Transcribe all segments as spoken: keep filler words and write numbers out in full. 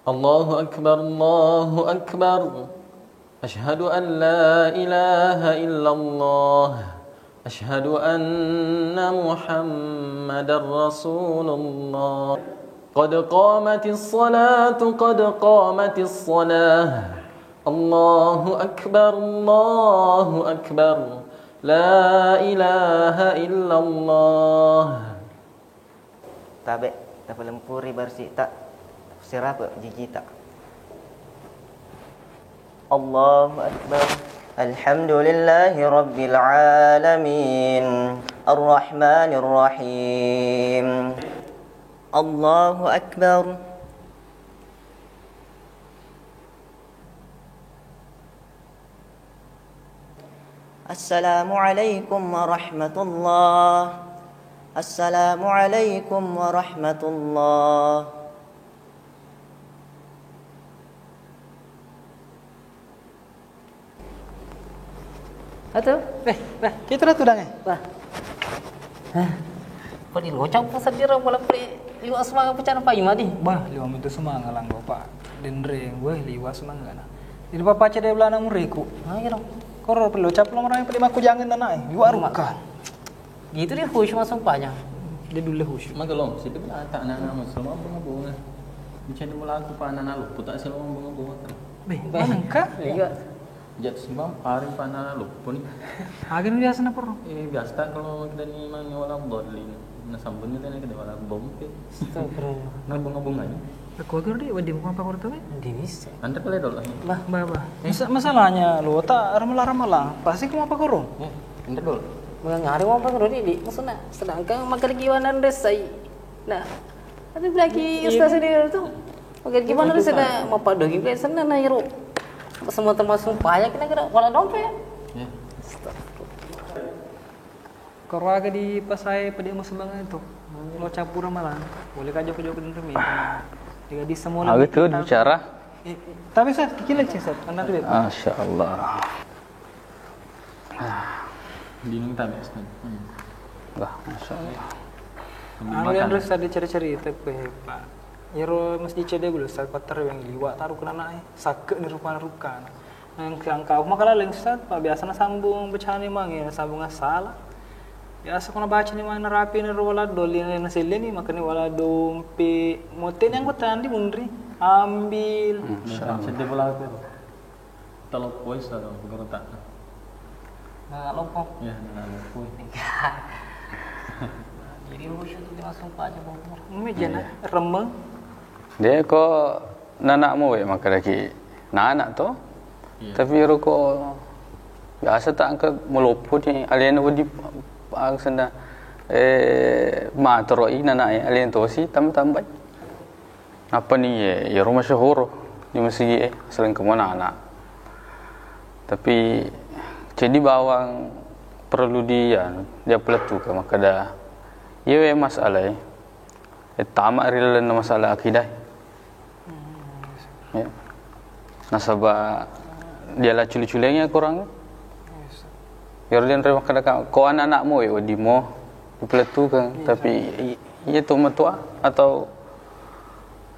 الله أكبر، الله أكبر. أشهد أن لا إله إلا الله. أشهد أن محمدا رسول الله. قد قامت الصلاة، قد قامت الصلاة. الله أكبر، الله أكبر. لا إله إلا الله. Tabe, tapalempuri barsita, sirape jijita. Allahu Akbar. Alhamdulillahi Rabbil Alamin. Ar-Rahmanirrahim. Allahu Akbar. Assalamualaikum warahmatullah. Assalamualaikum warahmatullah. Atu? Eh, bah, kita dah tudang eh. Bah. Hah? Padi locang pa seddira, malah pe liwa semangat pecana paima di. Bah, liwa mintu semangat langgo, Pak. Denreng, weh, liwa semangat na. Ini papa cedde belana mureku. Ah, iya dong. Koro perlu cap lo orang padi maku jangan nana eh. Liwa ruka. Gitu dia khusyuk langsung panya. Dia dulu khusyuk. Magelong, situ pun tak anak-anak Muslim apa ngabunga. Mencari mulaku pa anak-anak lu, putak sih lo ngabunga-bunga. Beh, manengka? Iya. Jatuh sembang, paring pa anak-anak lu pun. Agen biasa na perlu. Eh, biasa tak kalau kita ni mang wala bodlin. Na sambung ni tanya kita wala bompe. Astagfirullah. Ngabunga-bunga ni. Aku agar di, wadi muka apa kau tahu? Di bisa. Anda pale dulu. Bah, bah, bah. Masa-, masalahnya lo tak ramalang-ramalang. Pasti kamu apa kurung? Eh, anda dulu. Mengangari mau apa kurung di, di? Maksudnya, sedangkan makan lagi wanan resai. Nah, tapi lagi ustaz sendiri tu. Makan lagi mana resai, nah, mau pada lagi biasa, nah, nah, iru. Semua termasuk payah kira-kira. Wala dompet. Ya. Koro aga di pasae pede musuh banget itu. Lo campur malah. Boleh ka joko-joko dendam ya. Jika di semua. Aga lagi tu kita bicara. Eh, tapi sa, kikil aja sa, anak duit. Masya Allah. Ah. Bingung tak, Ustaz? Hmm. Wah, Masya Allah. Anu yang terus tadi cerita-cerita, Pak. Yero masjid cedde dulu, Ustaz, patar yang liwat taruh kena naik. Sakit ni rupa-rupa. Engka, engka maka laleng, Ustaz, pa biasa nasambung bacani mange, nasambung asala. Biasa ko nabacani mange narapi naro wala doli naselleni, makani wala dompe. Mote ni anggota andi munri, ambil. Hmm, nah, sedde bola aku. Talo pois atau guru tak? Nah, lompo. Ya, nah, lompo. Jadi khusyuk tu langsung paja bongkar. Ini jana, iya, remeng. Dia ko nanakmu we makkadaki nanak to. Iya. Tapi ero ko biasa tak engka maloppo ni alena wedi, ah, senna, eh, matoroi nanak e alena tosi tambah-tambai. Apa ni, eh, ero masyhur di masigi e, sering kemana anak. Tapi jadi bawang perlu dia, dia peletu ke makkada. Iya we masalah e. Eh, tama ri lalenna masalah akidah. Ya. Nasaba dia la culi-culiangngi Al-Quran. Iyaro denre makkadaka, ko anak-anakmu, eh, weddimmo ipelettukeng, tapi i-, iya to matua atau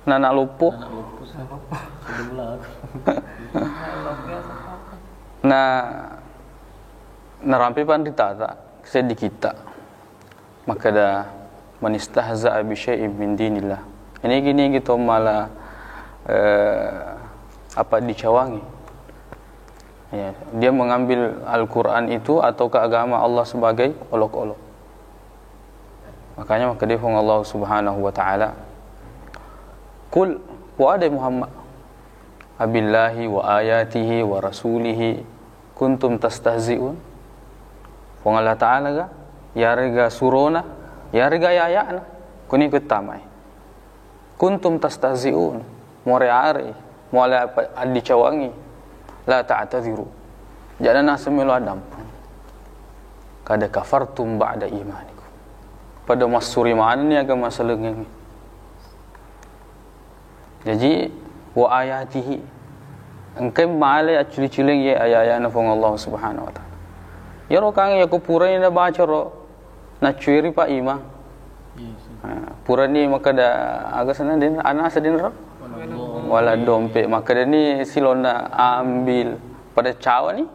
nana loppo. Nana loppo, sa. Sedih pula aku. Na narampe panritata seddi kita. Makkeda, "Man istahza'a bi syai'in min dinillah." Ini gini gitu malah, eh, apa dicawangi. Ya, dia mengambil Al-Quran itu atau ke agama Allah sebagai olok-olok. Makanya makkeda Puang Allah Subhanahu wa Ta'ala, "Qul," puade Muhammad, "abillahi wa ayatihi wa rasulihi kuntum tastahzi'un?" Puang Allah Ta'ala ga, yarega surona, yarega aya'na, kuni kuttamai. "Kuntum tastahzi'un," more are, muale apa addicawangi, "la ta'tadhiru," jana naseng melo addampeng. "Qad kafartum ba'da imanikum," pada massuri manenni agama selengeng. Jaji, wa ayatihi. Engkai male acculi-culing ye aya-ayana Puang Allah Subhanahu wa Ta'ala. Yaro kang yako purani nabaca ro, naccueri pa imang. Iya, sih. Nah, purani makkeda aga sana den, ana asa den ro? Wallahu. Wala dompet, makkedani silona ambil pada cawa ni.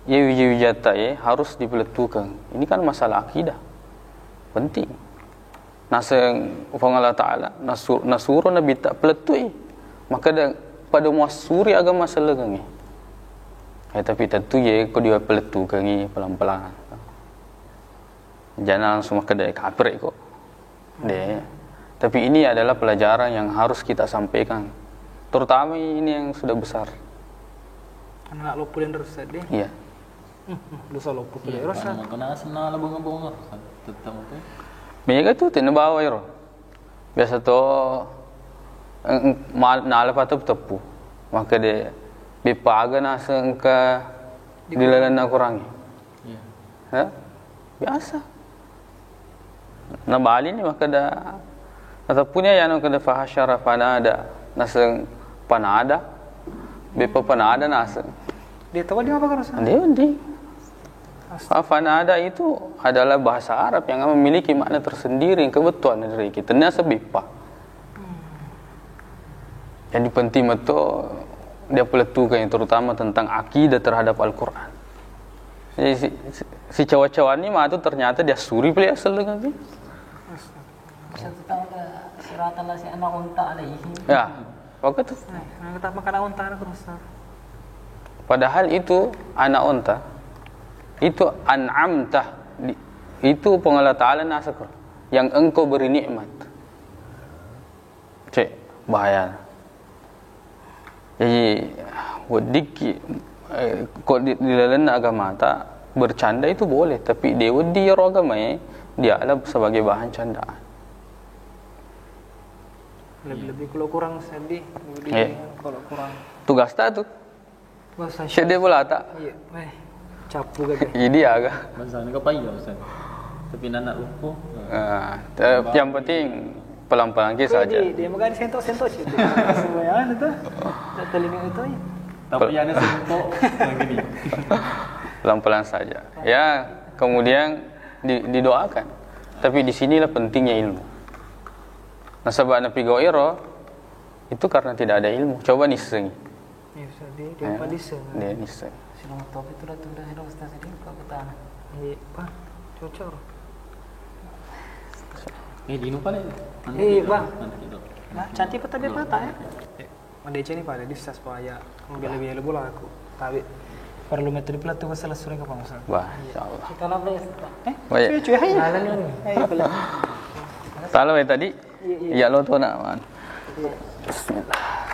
Ye wija-wijata ye harus dipelettukeng. Ini kan masalah akidah. Penting. Naseng Puang Allah Ta'ala, nasu-, nasuro Nabitta pelettui. Makkeda pada muassuri agama sellengengnge. Eh, tapi tentu ye ko dipelettukengi pelan-pelan. Jangan langsung makkeda kapir ko. De. Tapi ini adalah pelajaran yang harus kita sampaikan. Terutama ini yang sudah besar. Anak loppo dan resep deh. Iya. Hmm, hmm, dosa loppo pole. Iya, rasa. Karena kena senala bonga-bonga, tetap apa? Mega tu tena bawa iro. Biasa to, eh, eh, mal-, nala patep tepu. Maka de, bepaga naseng engka di lalenna kurangi. Iya. Hah? Biasa. Nabalini makkeda, nateppunia yanu keda fahasyara fanada, naseng panada, beppa panada naseng. Dia tahu dia apa kan? Dia di. Astaga. Ah, fanada itu adalah bahasa Arab yang memiliki makna tersendiri yang kebetulan dari kita. Naseng beppa. Jadi penting betul dia peletukan yang terutama tentang akidah terhadap Al-Quran. Jadi si, si, si cawa-cawa ini mah tuh ternyata dia suri pele asal dengan dia. Satu tahun ke sirata lah si anak unta alaihi. Ya, waktu itu. Nah, kita makan unta anak rusak. Padahal itu anak unta itu an'amtah, di-, itu Puang Allah Ta'ala naseng yang engkau beri nikmat. Cek, bahaya. Jadi, weddikki, eh, ko di, di lalenna agamata, bercanda itu boleh, tapi de wedding iyaro agamae diala sebagai bahan candaan. Lebih-lebih kalau kurang sedih, lebih Iya. kalau kurang. Tugasta tu. Wah, saya Sedih bolata. Iya, eh, capu gak dia? Idi aga. Bahasa ini apa iya, Ustaz? Tapi anak loppo. Ah, te-, yang penting pelan-pelan ki Kok saja. Di, dia mau sentok-sentok sih. Semua anu tuh. Tak telinga itu ya. Tapi ada sentok yang gini. Pelan-pelan saja. Ya, kemudian di, didoakan. Tapi di sinilah pentingnya ilmu. Nasaba napi gau iro itu karena tidak ada ilmu. Coba nisengi. Iya, Ustaz, di, di Ya, apa di sini? Dia nisengi. Sila motor itu dah tunda sila Ustaz ini kok ke tanah. Iya, Pak. Cocok. Eh, di nupa nih. Iya, Pak. Nah, cantik apa tapi patah ya? Eh, ada aja nih pada di sas paya. Bela-bela bola aku. Tapi perlu metode pelatih bahasa Sunda ke Pak Ustaz. Wah, insyaallah. Kita nambah ya, Ustaz. Eh? Baik. Cuy, cuy, hai. Lalu nih. Hai, boleh. Salah ya tadi? Iya, iya. Iya, lo tuh nak, man. Iya. Bismillah.